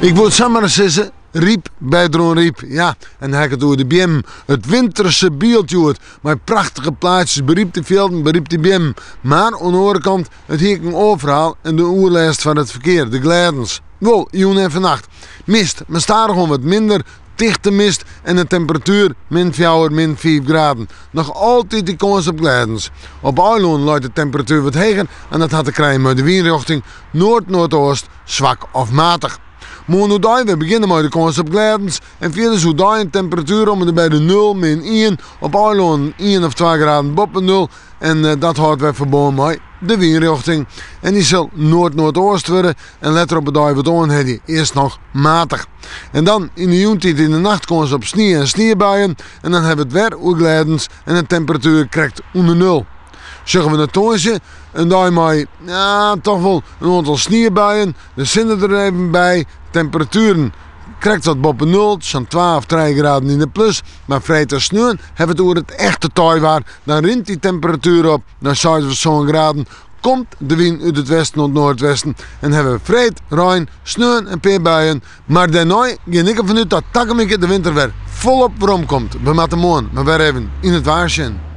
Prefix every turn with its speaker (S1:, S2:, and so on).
S1: Ik woe it samar ris sizze, ryp by Dronryp. Ja, en dan ha ik it oer de beammen. It winterse byld hjoed, mei prachtige plaatsjes, berypte fjilden, berypte beammen. Mar oan de oare kant, it hie ek in oar ferhaal en de oerlêst foar it ferkear, de glêdens. Wol, jûn en fannacht. Mist, mar stadichoan wat minder, tichte mist en de temperatuer min fjouwer, min fiif graden. Noch altyd dy kâns op glêdens. Op eilânen leit de temperatuer wat heger en dat hat te krijen mei de wynrjochting, noard-noardoost, swak of matich. Moarn oerdei wer begjinne mei de kâns op glêdens en fierders oerdei in temperatuer om en by de nul, min ien, op eilânen ien of twa graden boppe nul en dat hâldt wer ferbân mei de wynrjochting. En dy sil noard-noardoost wurde en letter op 'e dei wat oanhelje, earst noch matich. En dan yn de jûntiid yn de nacht kâns op snie en sniebuien en dan hawwe we it wer oer glêdens en in temperatuer krekt ûnder nul. Sjogge we nei tongersdei, in dei mei ja, toch wol in oantal sniebuien, de sinne der even by, temperatueren krekt wat boppe nul, sa'n twa of trije graden yn de plus. Mar freed en sneon hawwe we it oer it echte teiwaar, dan rint dy temperatuer op nei seis of sân graden, komt de wyn út it westen oant noardwesten en hawwe we freed rein, sneon in pear buien. Mar dêrnei gean ik derfan út dat takom wike de winter wer folop werom komt. We moatte moarn mar wer even yn it waar sjen.